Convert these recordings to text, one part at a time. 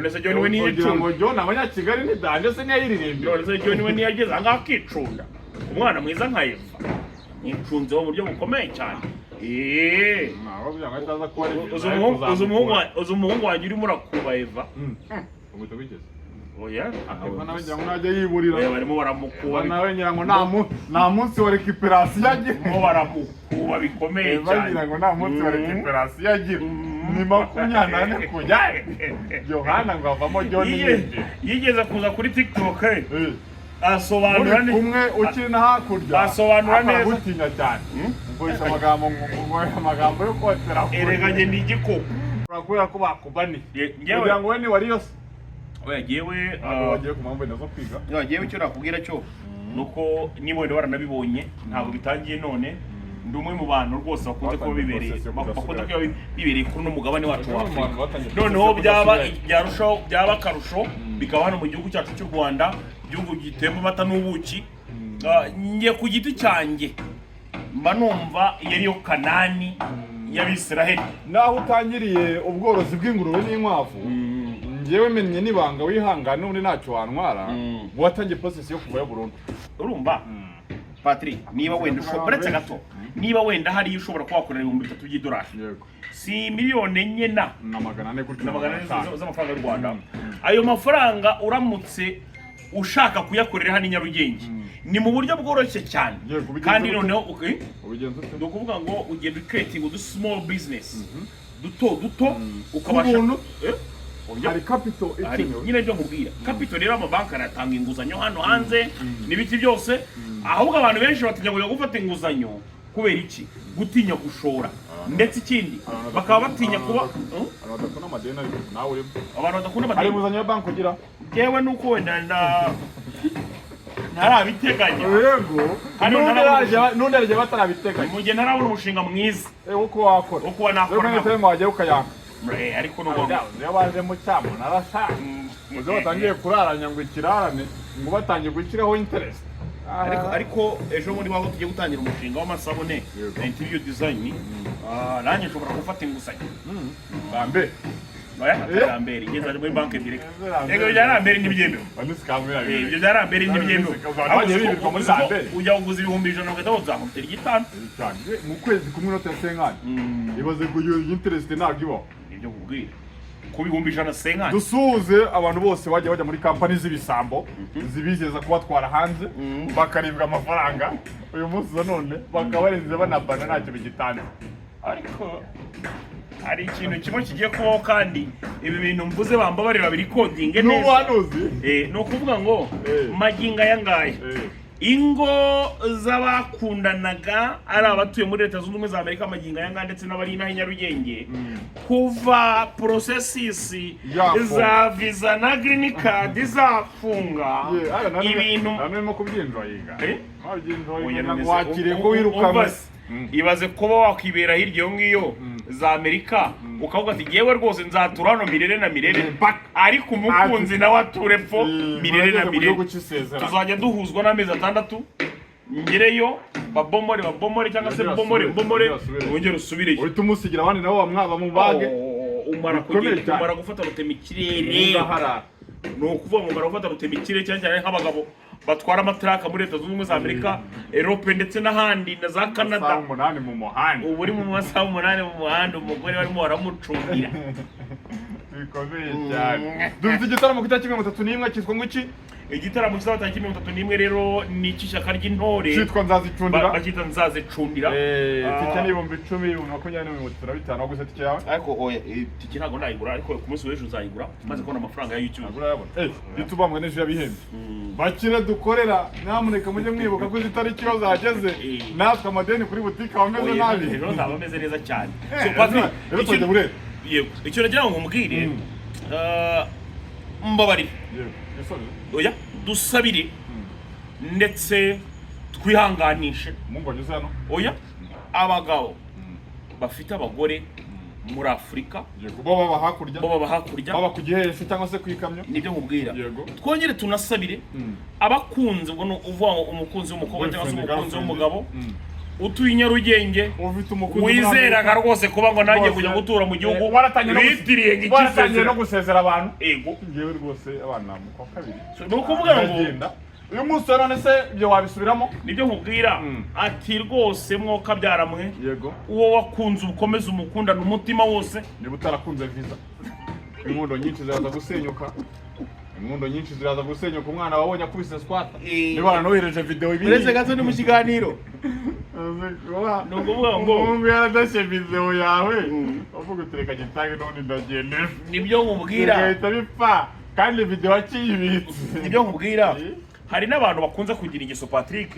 None se John we Ugira ntiyicunda? ngo John Abanyakigali ni danger se ntiyayiririmbye? None se John we ntiyageze ahangaha akicunda? Umwana mwiza nka Eva mwicunzeho mu buryo bukomeye cyane. Ntabwo byanga ataza kuba ari Uzi umuhungu wanjye urimo urakuba Eva? Umwita wigeze? Oya. Eva nawe ngira ngo najya yiburira. Oya, barimo baramukuba. Eva nawe ngira ngo nta munsi wa récupération agira. Barimo baramukuba bikomeye Eva cyane. ngira ngo nta munsi wa récupération agira, ni 24 kujya Yohana ngo avamo John yinjiye. Yigeze kuza kuri TikTok, asobanura Muri kumwe ukiri na hakurya Asobanura neza. Akagutinya cyane, ukoresha amagambo ngo amagambo yo kotera. Erega njye ni igikoko. Kubera ko bakubaniye Njyewe kugira ngo we niwari yose. Oya, njyewe Ntabwo wagiye ku mpamvu wenda zo kwiga. Oya, njyewe icyo nakubwira cyo nuko niba wenda waranabibonye, ntabwo bitangiye none, ndi umwe mu bantu rwose bakunze kuba Batangiye bibereye process yo bakunze kudasubirayo. kuba bibereye kuri uno mugabane wacu wa Bamwe mu Afurika. bantu batangiye Noneho process yo byaba kudasubirayo. byarushaho, byaba akarusho bikaba hano mu gihugu cyacu cy'u Rwanda, igihugu gitemba amata n'ubuki. Njye ku giti cyanjye mba numva iyo ariyo Kanani y'Abisiraheli. Naho utangiriye ubworozi bw'ingurube n'inkwavu, njyewe mennye n'ibanga, wihangane, n'ubundi ntacyo wantwara. Watangiye process yo kuvayo burundu. Urumva Patrick, niba wenda uretse gato, niba wenda hariyo ushobora kuba wakorera 3000 by'idolari, si miliyoni 4 na Na 400 gutyo. Na 400 500. z'amafaranga y'u Rwanda. Ayo mafaranga uramutse ushaka kuyakorera hano i Nyarugenge ni mu buryo bworoshye cyane. Yego, ubigenza Kandi gute? noneho Ubigenza ute? Ni ukuvuga ngo ugenda ucreatinga udu small business duto duto ukabasha Ku buntu? Eh? Oya. Hari capital Hari ikenewe. nyine ibyo nkubwira, capital rero amabanki aratanga inguzanyo hano hanze n'ibiki byose. Ahubwo abantu benshi batinya kujya gufata inguzanyo kubera iki? Gutinya gushora, ndetse ikindi Abantu bakaba batinya kuba Abantu badakunda amadeni, ariko nawe urimo. Abantu badakunda Hari amadeni. inguzanyo ya banki ugira? Yewe, nuko wenda na ntarabiteganya. Yego. Hano N'undi yarya batarabiteganya. Mu gihe ntarabona umushinga mwiza wo kuba wakora wo kuba nakora. Rero mwese mwajya ukayanga. Ariko n'ubu Iyo baje mu cyamunara sha, uzi batangiye kuraranya ngo ikirarane, ngo batangiye gushyiraho interest. Ariko ejo bundi waba tugiye gutangira umushinga w'amasabune na interior design, nanjye nshobora gufata inguzanyo. Bambe. Oya, Lambert ngeze muri banki direct. Lambert. Ego, bya Lambert ntibyemewe. Bani scam. Ibyo bya Lambert ntibyemewe. Abantu bagiye bibirwa muri Lambert. Ujya kuguza 100,000 ugahita wuzamutera igitanu. Cyane, mu kwezi kumwe inoti ya cinquante, ibaze ngo iyo interest ntabwo ibaho. Nibyo nkubwira, ku 100,000 cinquante. Dusuhuze abantu bose bagiye bajya muri kampani z'ibisambo zibizeza kubatwara hanze, bakaribwa amafaranga. Uyu munsi wa none bakaba barenze banabana, ntacyo bigitanze. Ariko hari ikintu kimwe kigiye kubaho, kandi ibi bintu mvuze bambabarira babirecordinge neza. N'ubuhanuzi. Ni ukuvuga ngo magingo aya ngaya, ingo z'abakundanaga ari abatuye muri Leta Zunze Ubumwe za Amerika magingo aya ngaya ndetse n'abari inaha i Nyarugenge, kuva processes Yafunga. za visa na green card zafunga ibintu. Urimo kubyinjoyinga. Eh? Wabyinjoyinga. Oya, none ngo se, wakiriye ko wirukanwe. Umva se, ibaze kuba wakwibera hirya iyo ngiyo za Amerika, ukavuga ati: "Yewe rwose nzatura hano mirere na mirere, Mpaka. ariko umukunzi nawe ature pfo mirere na mu mirere." gihugu cy'isezerano. Tuzajya duhuzwa n'amezi 6, ngereyo babomore babomore cyangwa se Wongere bomore asubire, bomore. wongere asubire. Wongere usubireyo. Uhita umusigira abandi nabo bamwaba mubage. Oh, umara Bikomeye kugenda cyane. umara gufata rutema ikirere. Ugaharara. Ni ukuvuga ngo umara gufata rutema ikirere, cyane cyane nk'abagabo batwara amatraka muri Leta Zunze Ubumwe za Amerika, Europe ndetse n'ahandi na za Amasaha Canada. 8 mu muhanda. Ubu uri mu masaha 8 mu muhanda, umugore barimo baramucungira. Bikomeye cyane. Dufite igitaramo ku itariki 31, cyitwa ngo iki? Igitaramo kizaba tariki 31 rero ni icy'ishyaka ry'Intore. Cyitwa Nzazicundira. Bacyita Nzazicundira. Tike ni 10,000, 20,000 n'35,000. Waguze tike yawe? Ariko oya, tike ntabwo nayigura, ariko ku munsi w'ejo nzayigura maze kubona amafaranga ya YouTube. Ntabwo urayabona. YouTube bambwa n'ejo yabihembye. Bakire dukorera, nyamuneka mujye mwibuka ko izi tariki iyo zageze, natwe amadeni kuri butike aba ameze Oya, nabi. ejo nzaba ameze neza cyane. So, Patrick, Ejo tujya burera. Yego, icyo nagira ngo nkubwire, mbabarire. Yego, yasoje. Oya, dusabire ndetse twihanganishe. Mungu anyuze hano. Oya, abagabo bafite abagore muri Afurika, Yego, bo baba hakurya. bo baba hakurya. Baba ku giheshe cyangwa se ku ikamyo. Nibyo nkubwira. Yego. Twongere tunasabire abakunzi, ubwo ni uvuga ngo umukunzi w'umukobwa cyangwa se Boyfriend, umukunzi girlfriend. w'umugabo. Utuye i Nyarugenge, Ufite umukunzi muri wizeraga Amerika. rwose kuba ngo nanjye Rwose. kujya gutura mu gihugu Waratangiye no bitiriye ngo waratangiye no ikisezera gusezera abantu. Ego. Ngewe rwose, abana mu kwa kabiri So, ni ukuvuga ngo ndagenda. Uyu munsi wa none se ibyo wabisubiramo? Nibyo nkubwira. Ati rwose mwoka byaramwe, uwo wakunze ukomeze umukundane umutima wose. Niba utarakunze visa, inkundo nyinshi ziraza gusenyuka, inkundo nyinshi ziraza gusenyuka. Umwana wabonye akubise squat, niba waranohereje video ibiri. Uretse gato, ni mu kiganiro. Ni ukuvuga ngo Umuhungu yaradashye video yawe, uvuga uti reka gitange n'ubundi ndagenda ejo. Nibyo nkubwira. Bigahita bipfa kandi video akiyibitse. Nibyo nkubwira. Hari n'abantu bakunze kugira ingeso, Patrick,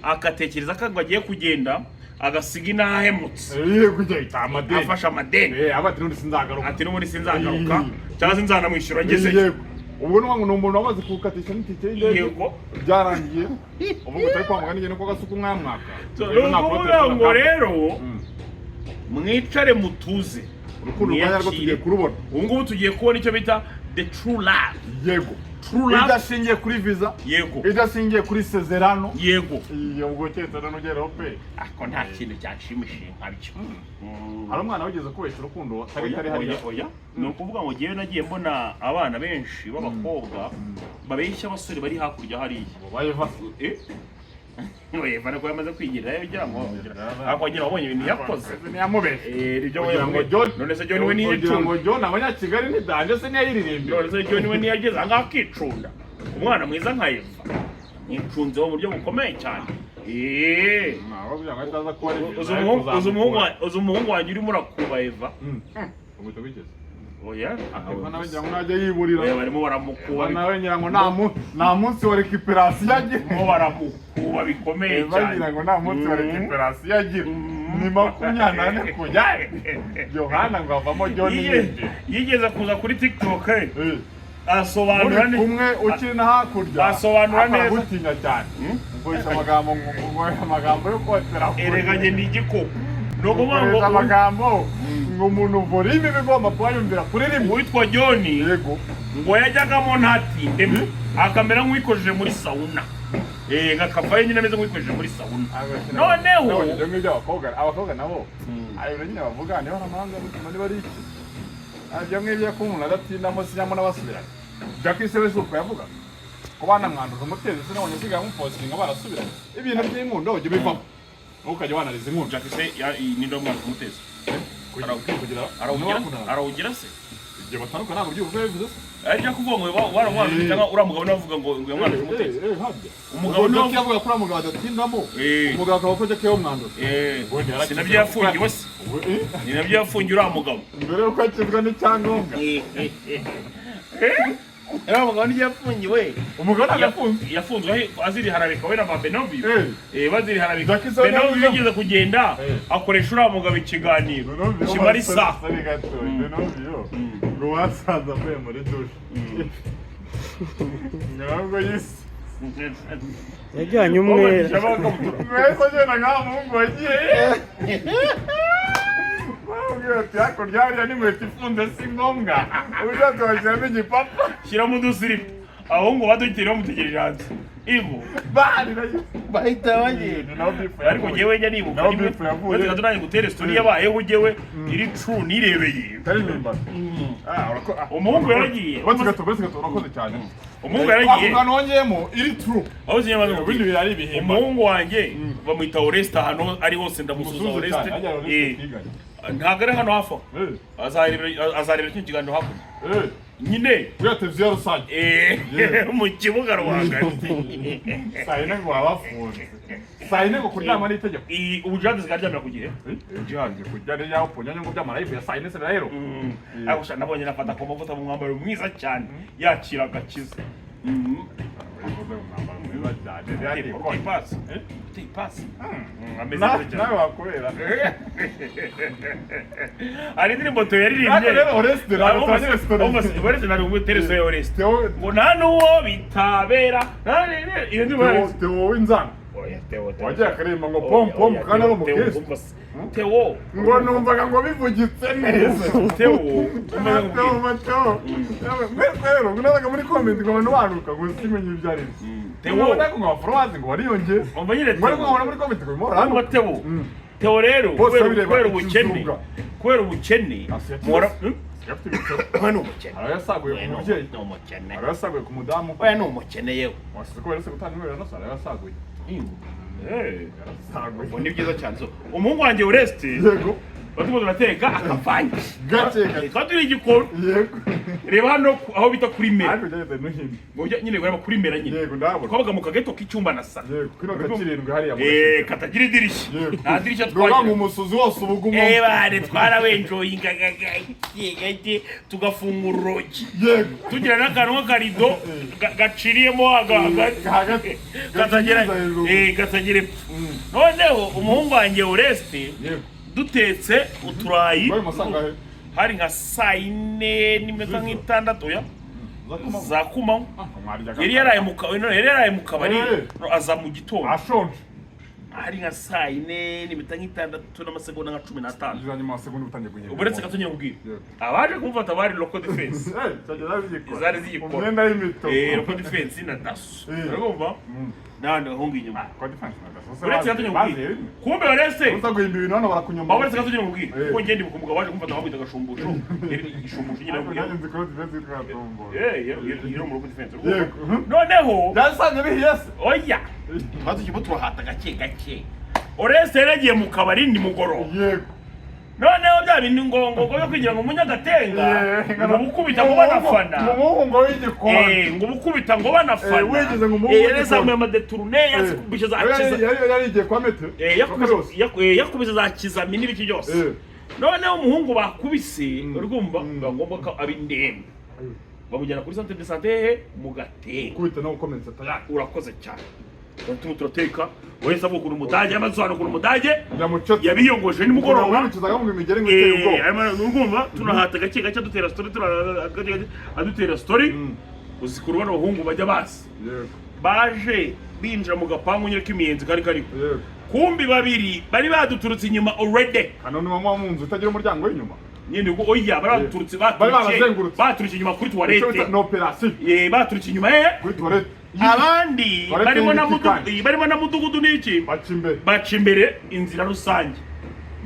agatekereza ko ngo agiye kugenda agasiga inahemutse. Yego, kujya ita amadeni. Afashe amadeni. Aba ati n'ubundi sinzagaruka. Ati n'ubundi sinzagaruka, cyangwa se nzanamwishyura ngezeyo. Yego, ubwo ni umuntu wamaze kuwukatisha n'itike y'indege. Byarangiye, ubu ngo utari kwa muganga nigenda ko gasuka umwamwaka. So, ni ukuvuga ngo rero mwicare mutuze. Urukundo rwa nyarwo tugiye kurubona. Ubu ngubu tugiye kubona icyo bita the true love. True love. Idashingiye kuri visa, idashingiye kuri sezerano. Iyo ubwo keretse nugeraho pe. Ako nta kintu cyanshimishije nkabyo. Hari umwana wigeze kubeshya urukundo atari Oya, tari oya, hariya? Oya, ni ukuvuga ngo ngewe nagiye mbona abana benshi b'abakobwa babeshya abasore bari hakurya hariya. Abo ba Eva? Eh? Oya, Eva ko yamaze kwigirira ugira ngo ariko wagira wabonye ibintu yakoze. Ntiyamubeshye. Eh, nibyo. Kugira ngo We John, none se John we kugira ngo ntiyicunda? John abanyakigali ntidanje se ntiyayiririmbe? None se John we ntiyageze ahangaha akicunda? Umwana mwiza nka Eva yicunzeho mu buryo bukomeye cyane. Eh. Ntabwo kugira ngo ataza kuba ari Uzi umuhungu wanjye urimo urakuba Eva? Ubwo bigeze. Oya. Eva nawe ngira ngo najya yiburira. Oya, barimo baramukuba. Eva nawe ngira ngo nta munsi wa récupération agira. Barimo baramukuba bikomeye Eva cyane. ngira ngo nta munsi wa récupération agira. Ni 24 kujya Yohana ngo avamo John yinjiye. Yigeze kuza kuri TikTok, asobanura Muri kumwe ukiri na hakurya, Asobanura ariko neza. aragutinya cyane. Ukoresha amagambo ngo amagambo yo kotera kure. Erega njye ni igikoko. Ni ukuvuga ngo Ukoresha amagambo ngo umuntu volume iba igomba kuba yumvira kuri rimwe. Uwitwa John ngo yajyagamo ntatindemo, akamera nk'uwikojeje muri sauna, akavayo nyine ameze nk'uwikojeje muri sauna noneho. Ibyo ngibyo abakobwa nabo ayo nyine bavuga niba ari amarangamutima, niba ari iki, ibyo ngibyo ko umuntu adatindamo sinyamo n'abasubiranye. Jackie se we si uko yavuga ko banamwanduza umutezi? Sinabonye asigaye amupostinga barasubiranye. Ibintu by'inkundo ujya ubivamo, ntukajya wanariza inkundo. Jackie se ni ndo mwana kumuteza? Kugira Arawugira, arawugira se. Igihe batandukana ntabwo byuvuze bivuze se. Ajya kuvuga ngo waramwanduye, cyangwa uriya mugabo nawe avuga ngo yamwanduje umutezi. Habya. Umugabo Ubwo nawe Jackie yavuga ko uriya mugabo adatindamo, umugabo akaba ko Jackie yamwanduza. Ubundi yarakize. Si nabyo yafungiwe se? Ubu, Ni nabyo yafungiwe uriya mugabo. Mbere yuko akizwa n'icyangombwa. Uriya mugabo nibyo yafungiwe. Umugabo ntabwo yafunze. Yafunzwe azira iharabika we na ba Benovi. Bazira iharabika. Jackie se Benovi nawe yigeze kugenda akoresha uriya mugabo ikiganiro kimara isaha. Sorry gato, Benovio ngo wasanze avuye muri douche ntabwo yise Yajyanye umwera. Mwese agenda nka muhungu wagiye bamubwira ati hakurya hariya n'inkweto ifunze si ngombwa, ushatse washyiramo igipapa. Shyiramo udusiripa, abahungu badukiriye bamutegereje hanze igo. Bari nayo. Bahita bagenda. Ni naho beef Ariko yavuye. njyewe njya nibuka Naho rimwe beef yavuye. uretse gato nanjye gutere story yabayeho njyewe iri true nirebeye. Tari impimbano. Umuhungu yaragiye. Uretse gato, uretse gato, urakoze cyane. Umuhungu yaragiye. Ako kantu wongeyemo iri true. Aho zinyamaze. Ibindi biri ari ibihimbano. Umuhungu wanjye bamwita Oreste, ahantu ari hose ndamusuza. Umusuhuze Oreste. cyane, hajya Oreste twiganye. Ntabwo ari hano hafi aho. Azarebera kino kiganiro hakurya nyine. Kuri televiziyo rusange. Mu kibuga rwagati. Saa yine ngo baba bafunze, saa yine ngo kuryama ni itegeko. Iyi ubu Jihad zikaryamira ku gihe. Jihad kujya niyo punya ngo by'amarayivu ya saa yine se birahero. Ariko sha nabonye nafata ku mavuta mu mwambaro mwiza cyane yakira agakiza. Umwambaro mwiza cyane. Uteye ipasi. Uteye ipasi. Ameze neza cyane. Nawe wakubera. Hari indirimbo Theo yaririmbye. Ariko rero Oreste ntabwo turangire story. Oreste ntabwo ngutere story ya Oreste. Theo Ngo nta n'uwo bitabera. Iyo ndirimbo Theo yaririmbye. Theo w'inzanga. Oya, Theo, Theo. Wagiye akaririmba ngo pom pom Oya, kandi ari Theo, Theo, umukristo. umva se. Theo. Ngo numvaga ngo bivugitse neza. Theo, umva Theo nkubwire. Theo. Mwese rero ngo nazaga muri comment ngo abantu baruka ngo simenye ibyo ari byo. Theo. Ngo ngo abafollowers ngo bariyongera. Umva nyine Ngo ariko Theo. nkabona muri comment ngo Umva bimora. Theo. Theo rero Bose kubera babireba kubera ubukene, ikizunga. kubera ubukene Asiya muhora Afite ibitaro. Oya, ni umukene. Hari ayo yasaguye Oya, ku ni mubyeyi. ni umukene. Hari ayo yasaguye ku mudamu. Oya, ni umukene yewe. Wasize ko beretse gutanga inkwere no hari ayo yasaguye. Eh. Yarasaguye. Ubwo ni byiza cyane. So, umuhungu wanjye Oreste, Yego. turimo turateka akavange. Gake gake. Twari turi igikoni. Yego. Reba hano aho bita kuri mera. Ariko byageze nuhimye. Ngo ujya nyine ureba kuri mera nyine. Yego, ndahabona. Twabaga mu kageto k'icyumba na salo. Yego, kino gakirindwi hariya mu Eh, katagira idirishya. Yego. Nta dirishya Ni ukuvuga ngo twagira. umusuzi wose uba ugumamo. Eh, bane twarawenjoyinga gake gake, tugafungura urugi. Yego. Tugira n'akantu k'akarido gaciriyemo hagati. Hagati. Katagira Gakinjiza hejuru. katagira epfo. Noneho umuhungu wanjye Oreste, Yego. dutetse uturayi. Bari masanga he? Hari nka saa yine n'iminota nk'itandatu, oya, za kumanywa. Yari yaraye mu no, yari yaraye mu kabari. No, aza mu gitondo. Ashonje. Hari nka saa yine n'iminota nk'itandatu n'amasegonda nka 15. Ugeze nyuma segonda utangiye guhindura. Uretse gato nyine nkubwire, Yego. abaje kumufata bari local defense. Eh, cyagera zigikora. Zari zigikora. Umwenda w'imituku. Local defense na DASSO. Eh. Urumva n'abandi bahungu inyuma. Ko defense na DASSO. Uretse gato nyine nkubwire, kumbe Oreste, Uza guhimba ibintu hano barakunyoma. aho uretse gato nyine nkubwire, Eh. kuko ngende umugabo waje kumufata bamwita Gashumbusho. Yari igishumbusho nyine. Ariko Nkubwire. nanjye nzi ko defense yitwa Tombora. Eh, yari mu local defense. Yego. Noneho Byasanze bihiye se. oya, twari tukirimo turahata gake gake. Oreste yari yagiye mu kabari nimugoroba. Yego. Noneho bya bindi ngo byo kwigira ngo umunyagatenga, ngo ubukubita ngo banafana. Umuhungu w'igikoni. Ngo ubukubita ngo banafana. Wigize ngo umuhungu Yari w'igikoni. yazamuye amadetourne, yakubise za kiza. Yari yagiye kwa metero. Yakubise za kizami n'ibiki byose. Noneho umuhungu bakubise, urumva, biba ngombwa ko aba indembe, bamujyana kuri centre de santé he mu Gatenga. Kubita no gukomeretsa tayari. Urakoze cyane. Turimo turateka, wese avuga ukuntu umudage amasobanura ukuntu umudage Yamucotse. yabiyongoje nimugoroba. Wicuzaga ngo imigeri ngo iteye ubwoba. Urumva tunahata gake gake, adutera story, gake gake adutera story. Uzi kuri bano bahungu bajya bazi Yego. baje binjira mu gapangu nyine k'imiyenzi kari kariho. Yego. Kumbi babiri bari baduturutse inyuma already. Hano ni mama mu nzu itagira umuryango w'inyuma. Nyine ubwo oya, bari baduturutse Bari babazengurutse. baturutse inyuma kuri Icyo bita toilette. ni operation. Baturutse inyuma Kuri toilette. Abandi Toilette barimo na y'ibiti mudugudu, kandi. barimo na mudugudu n'iki. Baca imbere. Baca imbere inzira rusange.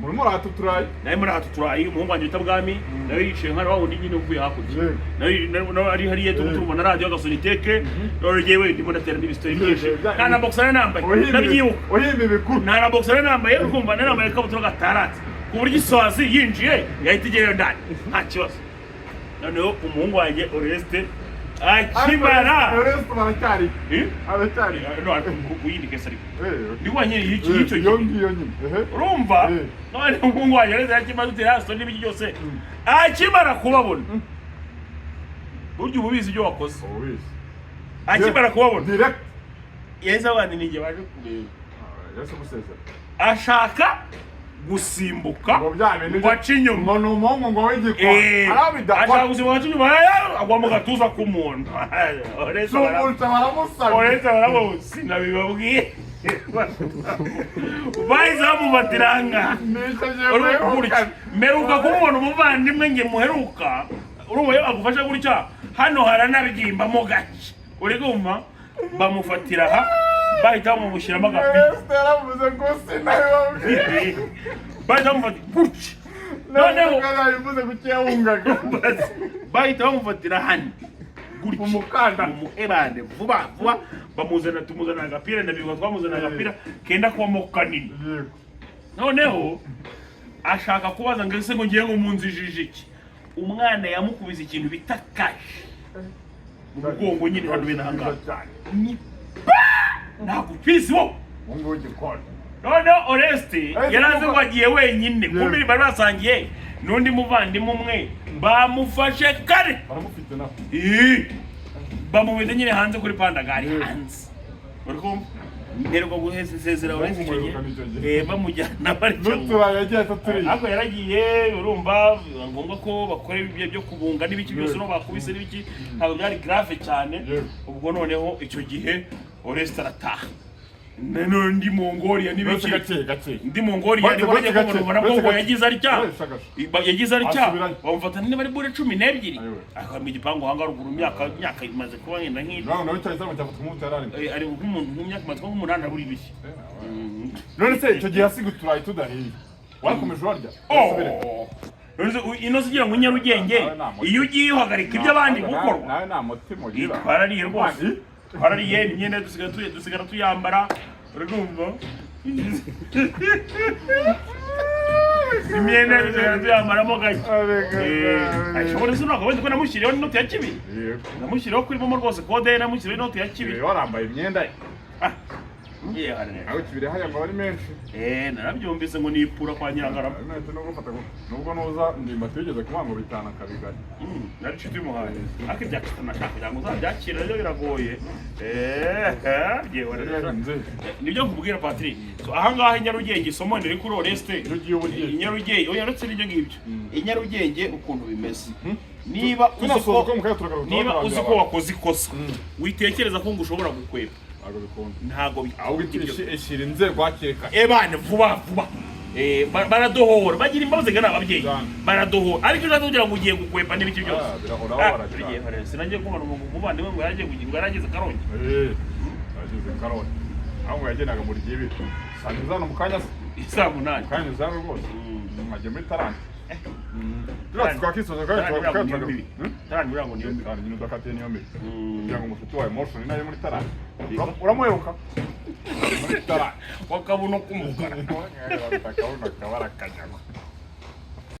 Murimo uratuturaye. Nawe muri aha tuturayi, umuhungu wanjye bita Bwami nawe yicaye nka wa wundi nyine uvuye hakurya. Yego. Nawe ari hariya turimo turumva na radiyo agasoniteke. None yewe ndimo natera n'ibisitori byinshi. Yego, Nta na boxer nari nambaye, ndabyibuka. Uhimba ibikuru. Nta na boxer nari nambaye, urumva, nari nambaye ikabutura gataratse ku buryo isazi yinjiye yahita igerayo ndani nta kibazo. Noneho umuhungu wanjye Oreste akimara Oreste baracyari. Eh? Aracyari. No, ariko ku yindi case, ariko Eh, okay. ndi nyine y'icyo Iyo gihe. ngiyo nyine. Ehe. Urumva, Eh. none umuhungu wanjye Oreste akimara dutera hasi n'ibiki byose, akimara kubabona, burya uba ubizi ibyo wakoze. Ubizi. Akimara kubabona, Direct. yahise abana ninjye baje kureba. Yahise gusezera. Ashaka gusimbuka Ngo bya bintu ngo ace inyuma. Ngo ni umuhungu ngo w'igikoni. Arabidakora. Ashaka gusimbuka ace inyuma, agwa mu gatuza k'umuntu. Oreste Shumbutse baramusabye. Oreste baramuzi, sinabibabwiye, bahise bamufatira nka Nisho Urumva gutya, mperuka kumubona umuvandimwe nge muheruka. Urumva iyo agufasha gutya hano haranabyimbamo gake, uri kumva bamufatira aha, bahita bamumushyiramo agapira. Oreste yaravuze ngo sinabibabwiye. Bahita bamufatira gutya noneho. Noneho yabivuze kuki yahungaga. Bahita bamufatira hano gutya. Umukanda. Ebande vuba vuba bamuzana, tumuzana agapira. Ndabibuka twamuzana agapira kenda kubamo kanini. Yego. Noneho ashaka kubaza ngo ese ngo ngiye ngo munzijije iki? Umwana yamukubise ikintu bita kashi mu mugongo nyine hano bene ahangaha. Cyane. Ni pa ntabwo ubizi wowe. Umuhungu w'igikoni. Noneho Oreste yari azi ngo agiye wenyine, Yeah. kumbe bari basangiye n'undi muvandimwe umwe, bamufashe kare. Baramufite nawe. Ih! Bamubeze nyine hanze kuri pandagari. Yeah. Hanze, uri kumva nterwa guhesezera Oreste icyo Bamumurukana icyo gihe. gihe. Bamujyana barica. N'uturayi yagiye ataturiye. Ariko yaragiye, urumva, biba ngombwa ko bakora ibyo byo kubunga n'ibiki byose. Yeah. No bakubise n'ibiki, ntabwo byari grave cyane. Yeah. Ubwo noneho icyo gihe Oreste arataha. None ndi Mongolia Uretse n'ibiki, gake gake. ndi Mongolia, Uretse nibwo nagiye gake, kubona ubona uretse ko ngo gake. yagize atya. Uretse gake. Yagize atya, Asubirayo. bamufata niba ari bure 12, Ayiwe. akaba igipangu hanga ruguru, imyaka imaze kuba yenda nk'iri. Nawe nawe cyahise cyafata nk'umuti yararimo. Ari nk'umuntu nk'imyaka imaze kuba nk'umunani abura ibishyi. None se icyo gihe hasiga uturayi tudahiye, warakomeje urarya? Oh! None se ino se ugira ngo Nyarugenge, Nawe nta muti. iyo ugiye uhagarika ibyo abandi gukorwa. Nawe nta mutima ugira. Twarariye rwose, twarariye imyenda dusigara tuyambara, urumva, imyenda dusigara tuyambaramo gake. Ashobora se ntabwo wenda ko namushyiriyeho n'inoti ya kibiri. Yego. Namushyiriyeho kuri momo rwose, kode ye namushyiriyeho inoti ya kibiri. Warambaye imyenda ye. Yewe. Nawe kibiri hariya ngo ari menshi. Narabyumvise ngo nipura kwa Nyirangarama. Nahise no gufata nubwo nuza ndimbati wigeze kumuha ngo bitanu akabigari. Nari inshuti y'umuhanzi, ariko ibya Kristo nashaka kugira ngo uzabyakire nabyo biragoye. Yewe. Nze. Nibyo nkubwira, Patrick. So ahangaha i Nyarugenge, isomo riri kuri Oreste. Iyo ugiye uba ugiye. I Nyarugenge, oya, uretse n'ibyo ngibyo, i Nyarugenge ukuntu bimeze, niba uzi Tunasoza ko ko mu kanya turagaruka. Niba uzi ko wakoze ikosa, witekereza ko ngo ushobora gukwepa. Ntabwo bikunda. Ntabwo Ahubwo ibyo. ishyira inzego hakiri kare. Ebana vuba vuba. Baradohora, bagira imbabazi gana ababyeyi. Cyane. Baradohora, ariko uzaza kugira ngo ugiye gukwepa n'ibiki byose. Ah, birahoraho. Ah, Baracana. burigihe sinagiye kubona umuntu umuvandimwe ngo yaragiye ngo yarageze Karongi. Ageze Karoni aho ngo yagendaga muri gihe saa zano mu kanya se. Saa 8. Kanya zano rwose. Agiye muri Tarani. Turatse twakisoza kandi. Tarani buriya ngo niyo mibi. Hmm? Tarani buriya ngo niyo mibi. Tarani nyine udakatiye niyo mibi. Kugira ngo umushuti wawe Motion nayo muri Tarani. Uramuheruka muri Tarani. Wakabuno k'umukara. Akabona kabara kanyagwa.